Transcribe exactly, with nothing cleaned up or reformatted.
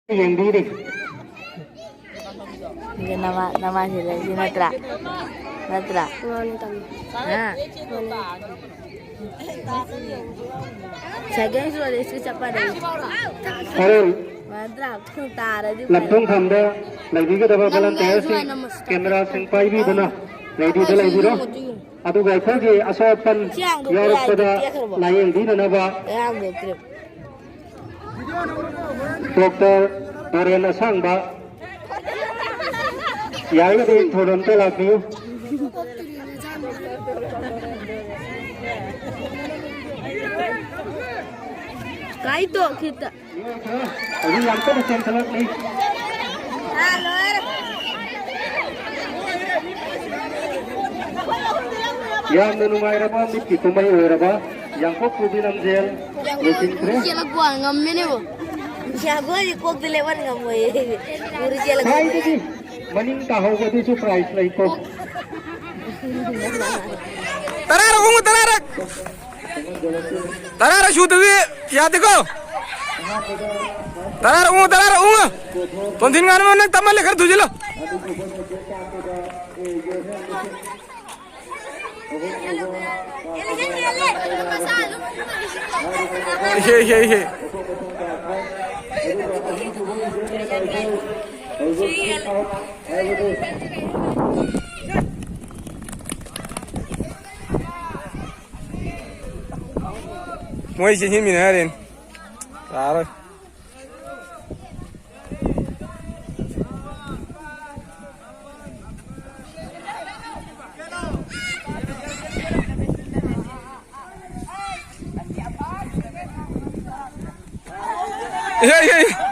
ꯌꯦꯡꯕꯤꯔꯤ꯫ ꯅꯃꯥ ꯅꯃꯥꯁꯤ ꯂꯩꯁꯤ ꯅꯠꯇ꯭ꯔꯥ? ꯅꯠꯇ꯭ꯔꯥ? ꯍꯥ? ꯁꯦꯀꯦꯟ ꯁꯣꯗꯁꯨ ꯆꯠꯄꯗ ꯍꯣꯔꯦꯟ ꯅꯠꯇ꯭ꯔꯥ? ꯇꯥꯔꯗꯤ ꯂꯝꯊꯣꯡ ꯈꯝꯗ ꯂꯩꯕꯤꯒꯗꯕ ꯅꯪ ꯚꯣꯂꯟꯇꯤꯌꯔꯁꯤꯡ, ꯀꯦꯃꯦꯔꯥꯁꯤꯡ ꯄꯥꯏꯕꯤꯗꯨꯅ ꯔꯦꯗꯤꯗ ꯂꯩꯕꯤꯔꯣ꯫ ꯑꯗꯨꯒ ꯑꯩꯈꯣꯏꯒꯤ ꯑꯁꯣꯛ ꯑꯄꯟ ꯌꯥꯎꯔꯛꯄꯗ ꯂꯥꯌꯦꯡꯕꯤꯅꯅꯕ ꯑꯌꯥꯝꯕ ꯇ꯭ꯔꯤꯞ꯫ ꯗꯣꯛꯇꯔ ꯗꯣꯔꯦꯟ ꯑꯁꯥꯡꯕ, ꯌꯥꯔꯒꯗꯤ ꯊꯧꯔꯝꯗ ꯂꯥꯛꯄꯤꯌꯨ꯫ ꯀꯥꯏ ꯇꯣꯛꯈꯤꯇ꯫ ꯍꯧꯖꯤꯛ ꯌꯥꯝ ꯀꯟꯅ ꯆꯦꯟꯈꯠꯂꯛꯂꯤ꯫ ꯌꯥꯝꯅ ꯅꯨꯡꯉꯥꯏꯔꯕ ꯃꯤꯠꯀꯤ ꯀꯨꯝꯍꯩ ꯑꯣꯏꯔꯕ ꯌꯥꯡꯀꯣꯛ ꯄꯨꯕꯤ ꯂꯝꯖꯦꯜ ꯂꯣꯏꯁꯤꯟꯈ꯭ꯔꯦ꯫ ꯆꯦꯜꯂꯛꯄ ꯉꯝꯃꯦꯅꯦꯕꯣ꯫ ꯌꯥꯒꯣꯏꯗꯤ ꯀꯣꯛꯇ ꯂꯦꯞꯍꯟ ꯉꯝꯃꯣꯏꯌꯦ꯫ ꯄꯨꯔ ꯆꯦꯜꯂꯛꯄ꯫ ꯈ꯭ꯋꯥꯏꯗꯒꯤ ꯃꯅꯤꯡ ꯇꯥꯍꯧꯕꯗꯨꯁꯨ ꯄ꯭ꯔꯥꯏꯖ ꯂꯩꯀꯣ꯫ ꯇꯔꯥꯔꯛ ꯎꯪꯉꯨ, ꯇꯔꯥꯔꯛ꯫ ꯇꯔꯥꯔꯛ ꯁꯨꯗ꯭ꯔꯗꯤ ꯌꯥꯗꯦꯀꯣ꯫ ꯇꯔꯥꯔꯛ ꯎꯪꯉꯨ, ꯇꯔꯥꯔꯛ ꯎꯪꯉꯨ꯫ ꯇꯣꯟꯊꯤꯟ ꯉꯥꯅꯨ ꯅꯪ ꯇꯞꯃꯜꯂꯦ, ꯈꯔ ꯊꯨꯖꯤꯜꯂꯣ꯫ ꯏꯍꯦ, ꯏꯍꯦ, ꯏꯍꯦ꯫ ꯃꯣꯏꯁꯦ ꯍꯤꯡꯃꯤꯟꯅꯔꯦꯅꯦ꯫ ꯌꯥꯔꯣꯏ꯫ ꯏꯍꯦ, ꯏꯍꯦ, ꯏꯍꯦ꯫